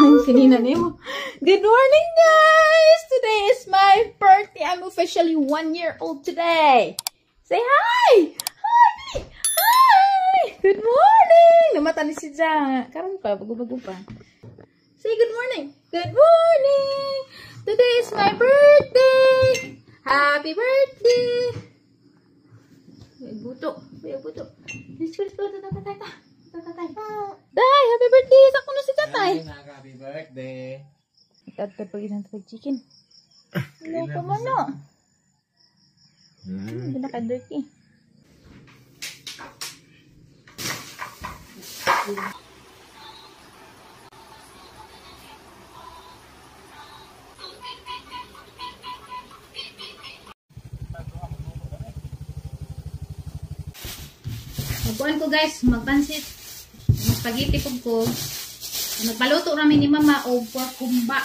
Sinina nimo. Good morning, guys! Today is my birthday. I'm officially 1 year old today. Say hi! Hi! Hi! Good morning! Namata ni si Ja. Karon pa, bago-bago pa. Say good morning. Good morning! Today is my birthday! Happy birthday! May buto. May buto. Let's go, let's go. Tatay, tatay. Tatay. Day, happy birthday! Sa kuno si tatay. Happy birthday! Tatay pag isang tatay chicken. Ano pa man no? Hindi na ka-dirty. Magkuhan ko guys, magpansit. Magspaghetti po ko. Nagpaluto namin ni Mama og pork humba.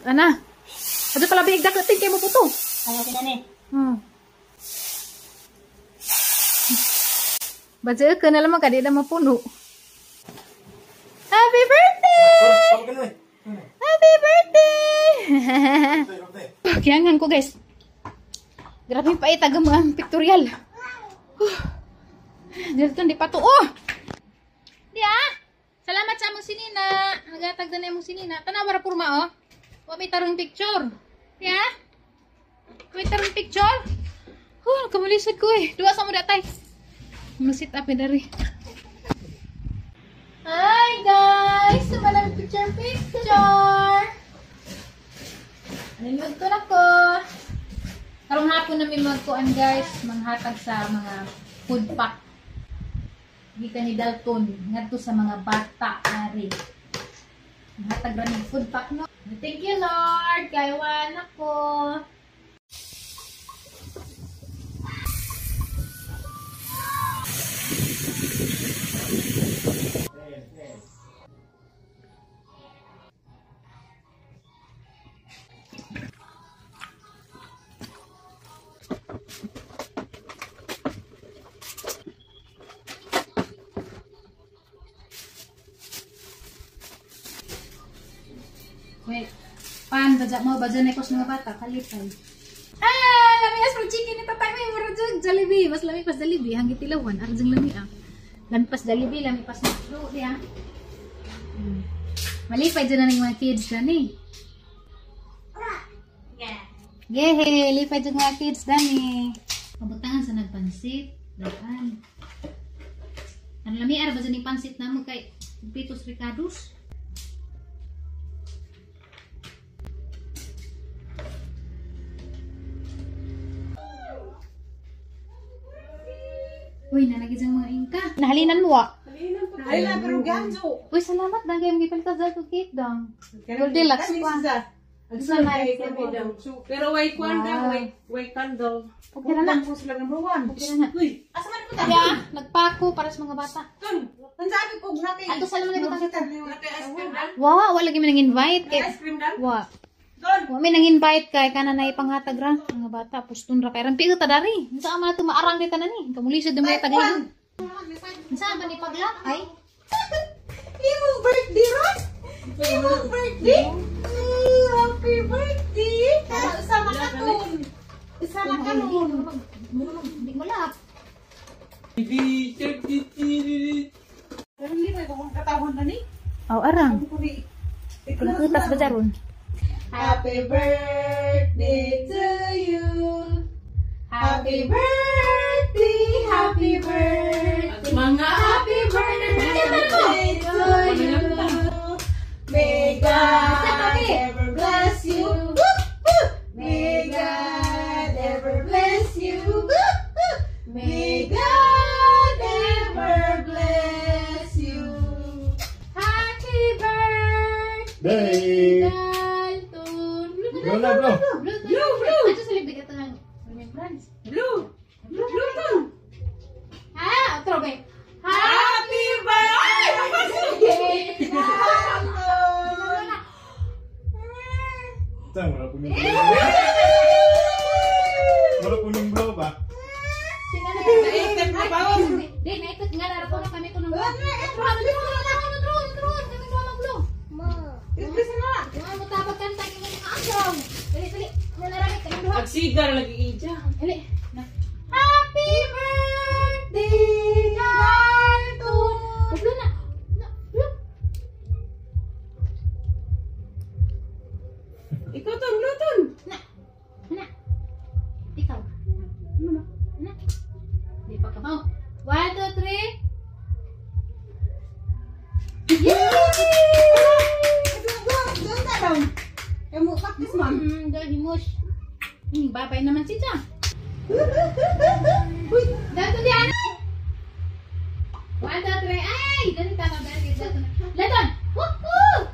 Ana. Ato pala biig dakot kay mo puto. Ano kinani? Badya ka na lamang ka di na mapuno. Happy birthday! Happy birthday! Kiyangan ko guys. Grabe pa itag ang mga pictorial. Dito di pa to. Oh! Di ah. Salamat sa among sinina. Nagatag na among sinina. Tanawa ra purma oh. Wa may tarong picture. Di ah. May tarong picture. Huh, kamulisod ko eh. Duwa sa mo datay. Masit up eh dari. Hi guys! Sumalang picture picture. Nilugto na ko. Karong hapon namin magkuan guys, manghatag sa mga food pack. Gikan ni Dalton ngadto sa mga bata ari. Manghatag ra ni food pack no. Thank you Lord, kay ako. Wait. Pan badya mo badya na ko sa mga bata kalipay. Ah, lami as fried chicken ni tatay may mura jud Jollibee. Mas lami pas Jollibee hanggi tilawan arjang lami ah. Lami pas Jollibee, lami pas McDo diha. Malipay dyan na ng mga kids dani. Yeah. Yehe, lipay dyan mga kids dani. Pabutangan sa nagpansit, daan. Ang lami ara ba dyan yung pansit na mo kay Pitos Ricardos? Uy, nalagi dyan mga ingka. Nahalinan mo ah. Ay na, pero ganzo. Uy, salamat dang kay gipalitan sa cake dang. Goldilocks pa. Pero way kwan dang, way candle. Okay na na. Sila number 1. Okay na na. Uy, asa man po ta? Ya, nagpako para sa mga bata. Tun, ang sabi ko natin. Ato sa laman na Natay ice cream dan. Wa, wala gyud nang invite kay. Ice cream dan. Wa. Don. Wa may nang invite kay kana na ipanghatag ra mga bata pustun ra kay rampi ta dari. Unsa man ato maarang di tanan ni. Kamulisod mo tagay. Unsa man ni paglak ay? Imong birthday ron? Imong birthday? Happy birthday! Isa na ka nun. Isa na ka nun. Di mo lap. Pero hindi mo kung katawon na ni. Aw arang. Kutas ba jaron? Happy birthday to you. Happy birthday, happy birthday. Mga Happy birthday to you. May God ever bless you. May God ever bless you. May God ever bless you. Happy birthday, Day. Dalton. Blow na, blow. Blue, blue, blue. Ato sa libig ito ng remembrance. Blue. Blue, blue too. Ah, otro be. Happy birthday! Saan, wala po yung blow. Wala po yung blow ba? Di, naikot nga nara ko na kami ko nang. Truan, truan, truan, kami ko mag-blow. Mga mo tabag kanta kay mga agaw. Dali, dali. Mo narami kami duha. Pagsigar lagi ija. Dali. Happy birthday, Dalton. Blow na. Na, blow. Ikaw ton, blue ton. Na. Na. Ikaw. Na. Di pa ka mo. 1, 2, 3. Himush. Babay naman si Cha. Dalton di ano? 1, 2, 3. Ay! Dali tama ba? Dalton. Dalton! Woohoo!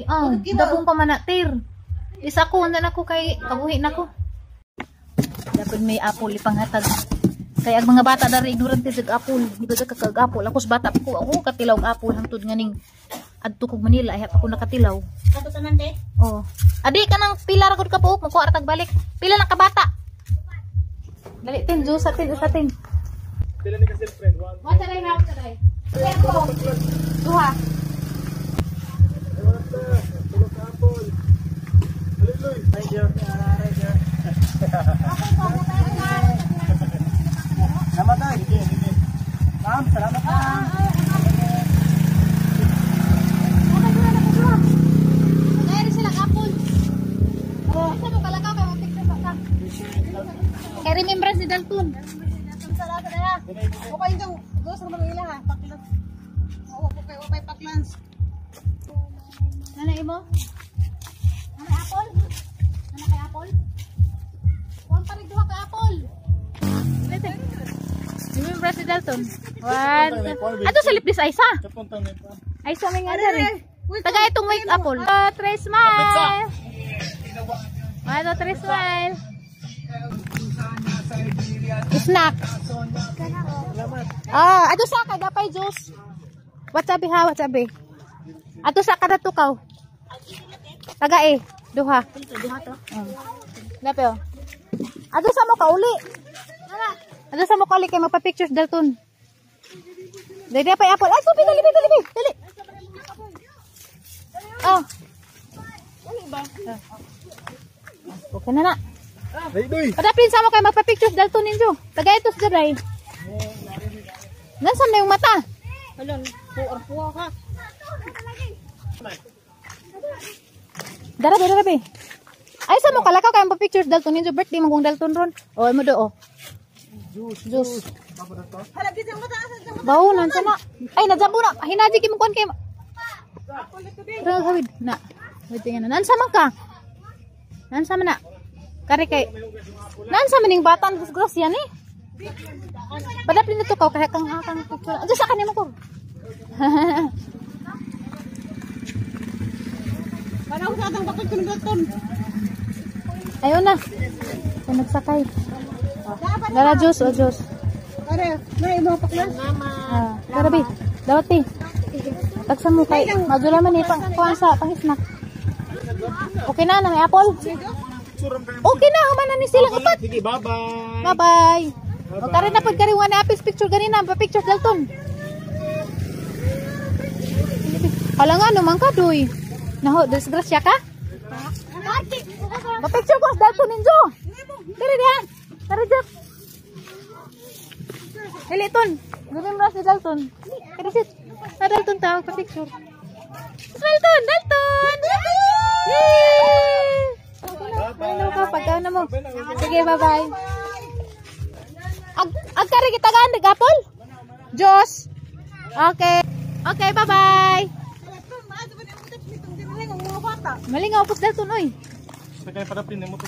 Oh, dabong pa man na, tir. Isa ko, na ko kay kabuhi na ko. Dapat may apple ipanghatag. Kay ang mga bata dari ignorante sa apple, di ba sa kag apple. Ako sa bata ko, ako katilaw og apple hangtod nga ning adto kog Manila, ay pa ko nakatilaw. Kato tanan te. Oh. Adi ka nang pila ra gud ka buok, mukuha ra tag balik. Pila lang ka bata. Dali tin, juice atin, usatin. Pila ni ka girlfriend? One. Wa taray ra, taray. Duha. Tulog ka apple. Haliloy. Thank you. Salamat ay. Sige, sige. Ma'am, salamat. Magayari sila apple. Oh, isa mo kalakaw kay mo picture pa ka. Kay remembrance ni Dalton. Okay daw. Gusto naman nila ha. Paklans. Oo, okay, okay, paklans. Nana imo? Nana apple? Nana kay apple? Kuan pa rin duha ka apple. Remembrance ni Dalton. One. Ato sa liplis ay isa. Kapunta na pa. Ay sa may nga dari. Taga itong wake apple. 2, 3, smile. 1, 2, 3, smile. Snack. Ah, ato sa ka gapay juice. What's up ha, what's up? Ato sa kada tukaw. Taga eh, duha. Duha to. Dape oh. Ato sa mo kauli. Ato sa mo kauli kay magpa-pictures Dalton. Dali pa apple. Ay, supi dali dali dali. Dali. Oh. Okay na na. Dali, doy. Padapin sa mo kay magpa-pictures Dalton ninyo. Tagay ito sa dray. Nasaan na yung mata? Alam, puar-puar ka. Dara, dara, be. Ay, sa mo kalakaw kay magpa-pictures Dalton ninyo birthday mo kung Dalton ron. Oh, mo do oh. Juice. Juice. Hala, gisang mata, asa sa mata. Bawo nan sana. Ay, nadzabo na. Hinaji kay mo kuan kay. Pero hawid na. Wait tingnan na. Nansa man ka? Nansa man na. Kare kay. Nansa man ning bata ang disgrasya ni. Padapin na to ka kay kang akang picture. Ado sa kanimo ko. Para ko sa atang bakit ko ng Dalton. Ayun na. Kung nagsakay. Dara juice o juice. Are, na imo paklas. Ah, dara bi. Dawat bi. Tagsa mo kay madula man ni pang kuan sa pang snack. Okay na na may apple. Okay na human na ni silang upat. Sige, bye-bye. Bye-bye. O kare na pud kare one apis picture ganina, pa picture Dalton. Hala nga no man ka doy. Naho, disgrasya ka? Pa picture ko sa Dalton ninjo. Dere diha. Tara Jack. Dili ton. Gawin si Dalton. Kaya sit. Na Dalton tawag pa picture. Smile ton, Dalton. Yay! Bye-bye. Ka pagkaon na mo. Sige, bye-bye. Ag agkari kita gaan nagapol. Diyos. Okay. Okay, bye-bye. Malingaw pos Dalton oy. Sa kaya padapin mo to.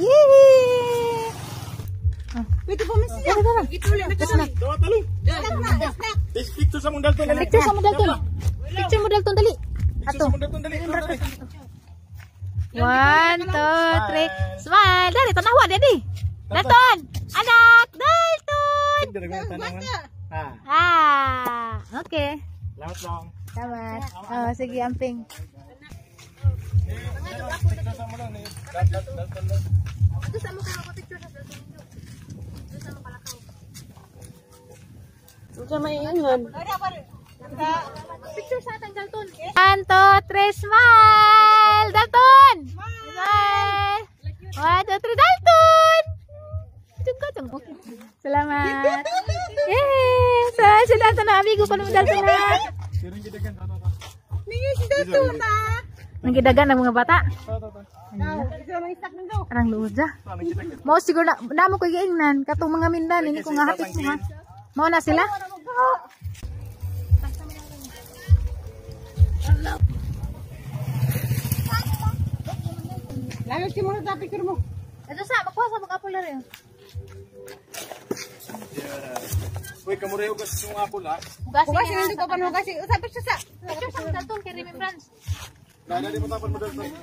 Yay! Pwede pa man siya. Tara, tara. Ituloy. Dawa talong. Take picture sa mong Dalton. Dali. Picture sa mo Dalton. Picture mo Dalton dali. Picture sa mong Dalton dali. Dali. 1, 2, 3. Smile. Dali tanawa dali. Dalton. Anak, Dalton. Dali ko tanangan. Ah, Ah, okay. lahat lang. Salamat. Oh, sige, amping. Picture sa mo lang ni Dalton Dalton lang. Ito sa mo kayo picture sa Dalton. Ito sa mo kalakaw. Unsa may ingon? Picture sa atang Dalton. 1, 2, 3, smile! Dalton! Smile! 1, 2, 3, Dalton! Tungka, tung. Okay. Salamat. Yay! Sa si Dalton na amigo ko naman Dalton na. Siring gidagan ta ta. Ninyo si Dalton na. Nanggidagan ng mga bata. Ta ta ta. Arang luod ja. Mao siguro na namo ko giingnan katong mga mindan ini ko nga hapit mo ha. Mao na sila. Lalo si mo na picture mo. Ito sa makuha sa mga apple rin. Uy, kamureo gas yung apple ha. Hugasin Hugasin nito pa paano hugasin. Usa picture sa. Picture sa Dalton kay remembrance. Dali mo tapon mo Dalton.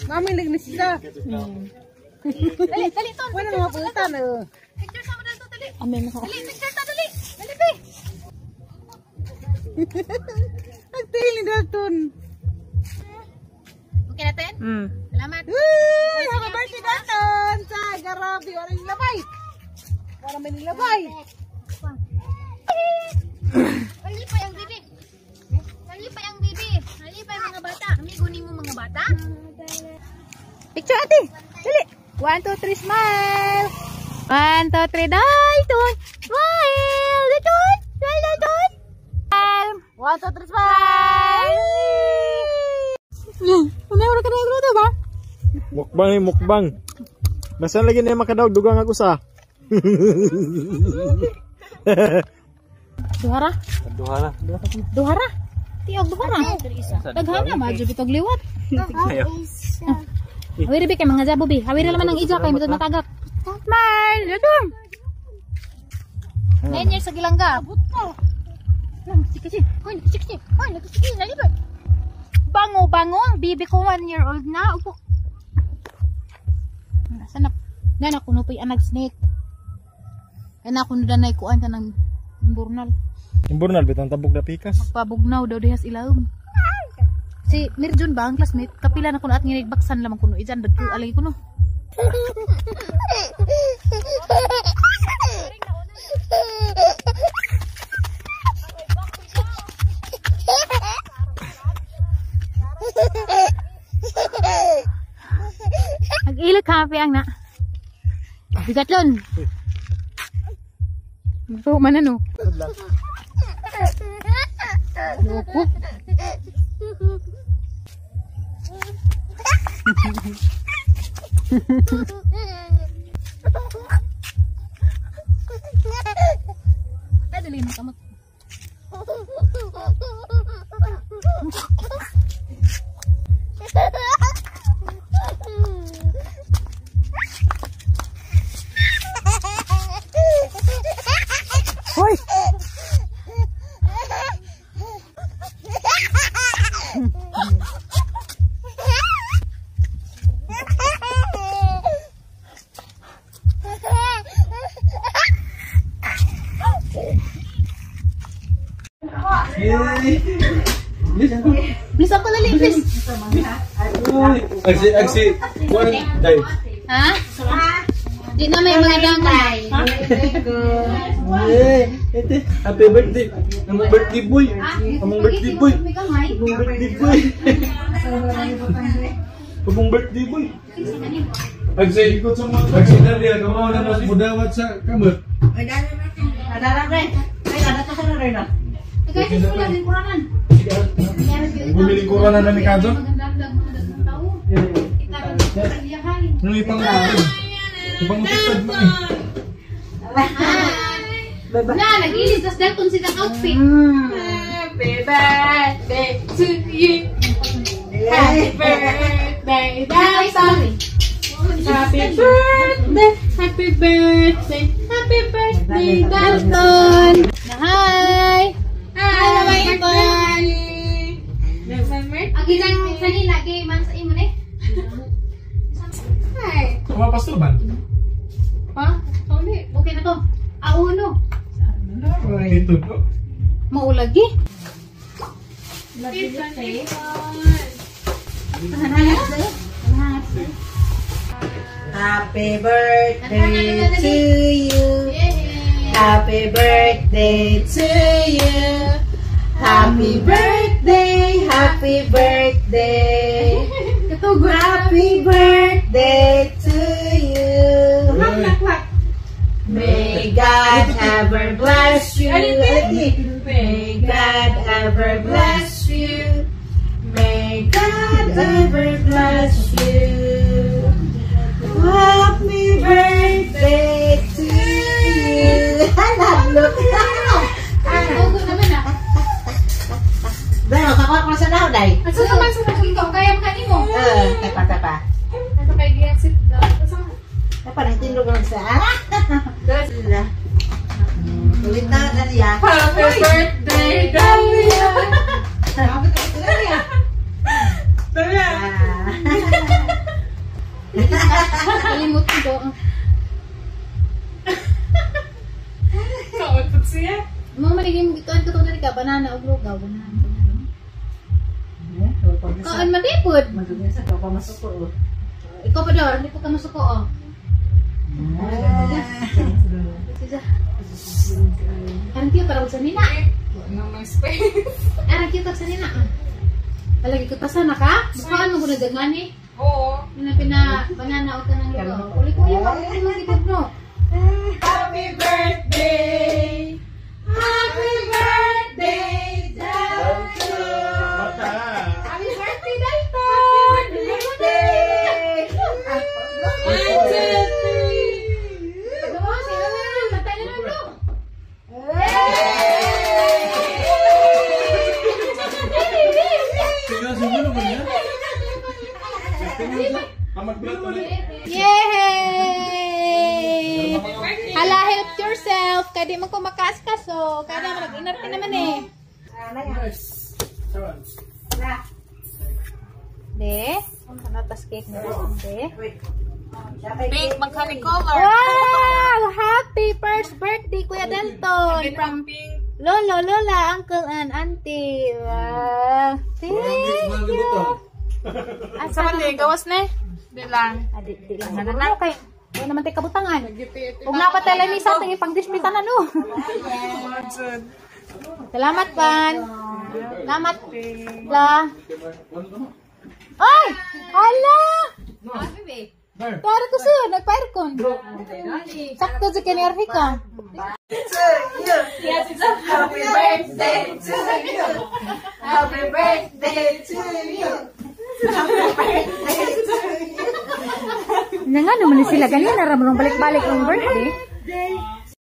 Mami nagni siya. Dali, dali ton. Wala mga pulutan. Picture sa mo Dalton dali. Amen ako. Dali, picture ta dali. Dali be. Nagtail ni Dalton. Okay natin? Salamat. Uy, happy birthday Dalton! Sa garabi, wala nilabay. Wala may nilabay. Nalipay ang bibi. Nalipay ang bibi. Nalipay mga bata. Amigo nimo mga bata. Picture ate. Dali. 1, 2, 3, smile. 1, 2, 3, Dalton. Smile. Dalton. Smile, Dalton. Smile. 1, 2, 3, smile! Ano yung ka na ba? Mukbang eh, mukbang. Basta lagi na makadaog dugang ako sa. Duhara. Duha na. Duhara. Tiog duhara. Daghana ma jud bitog liwat. Hawiri bi kay mga jabo bi. Hawiri laman ang ija kay mitod matagak. Smile. Dalton. 9 years sa gilangga. Abot pa. Sige, sige. Hoy, sige, sige. Hoy, sige, nalipay. Bango, bango. Ang bibi ko 1 year old na. Upo. Nasa na? Nana kuno pa'y anag snake. Ay na kuno danay kuan ka ng imburnal. Imburnal bitang tabok na pikas. Magpabugnaw daw dihas ilawom. Si Mirjun ba ang classmate? Kapila na kuno at nginig baksan lamang kuno ijan dagko alay kuno. Sa happy ang na. Bigatlon. Ito man ano. Loko. Ay, dali mo kamot. Hoy! Please ako lali, please. Agsi, agsi. One, day. Ha? Di na may mga dangay. Ete, happy birthday. Among birthday boy. Among birthday boy. Among birthday boy. Among birthday boy. Agsi, agsi na diya kamo na mas mudawat sa kamot. Bumili ko na ni Kajo. Nung ipang-utod. Ipang-utod mo eh. Na, nag-ilis. Tapos dalton silang outfit. Happy birthday to you. Happy birthday, Dalton. Happy birthday, happy birthday, happy birthday, Dalton. Hi! Hi, birthday. Ang ginang kanina, gay man sa imo ni. Hi. Kuma pastor ban? Pa? Uli. Okay na to. Ah, uno. Ito to. Maulagi. Happy birthday to you. Happy birthday to you. Happy birthday, happy birthday. Happy birthday to you. May God ever bless you. May God ever bless you. May God ever bless you. Happy birthday to you. Look. Tugo naman ah. Dai, makakuha ko sa naw, dai. Asa naman sa ikaw kaya kanimo. Tapa, tapa. Tapa, nang tinlog lang sa. Ulit na, Dalia. Happy birthday, Dalia! Happy birthday, Dalia. Dalia! Kalimot ko. Kaon po siya. Mga maligim ikaw ka na ka banana og lugaw, banana. Kaan man di pod. Ikaw pa daw, hindi po ka masuko oh. Arang cute para sa nina. No may space. Arang cute sa nina. Palagi ko tasa na ka? Bukaan mo ko na dagmani. Oo. Pina pina banana o kanang lugaw. Uli ko yung ako lang no. Happy birthday! Happy birthday, Dalton! Happy birthday, Dalton! Happy birthday! 1, 2, 3! Pagawa, sino na? Matay na naman, bro. Tingnan siguro ba niya? Tingnan Yay! Hala, help yourself. Kaya di man ko makaskaso. Kaya naman, nag-inarte naman eh. De, ano tas cake na de? Pink, magkani color. Wow! Happy first birthday, Kuya Dalton! From Pink. Lolo, Lola, Uncle, and Auntie. Wow! Thank you! Asa Sa man gawas na eh. Di lang. Ah, di, di lang. Ano, okay. Wala naman tayo kabutangan. Huwag na pa tayo lamisa, tingin pang dispitan ano. Salamat, Pan. Salamat, La. Ay! Hala! Tuara ko sa'yo, nagpa-aircon. Sakto sa kanyarhi ka. Happy birthday to you. Happy birthday to you. Happy birthday to you. Na nga naman sila ganyan, naramang balik-balik ang birthday.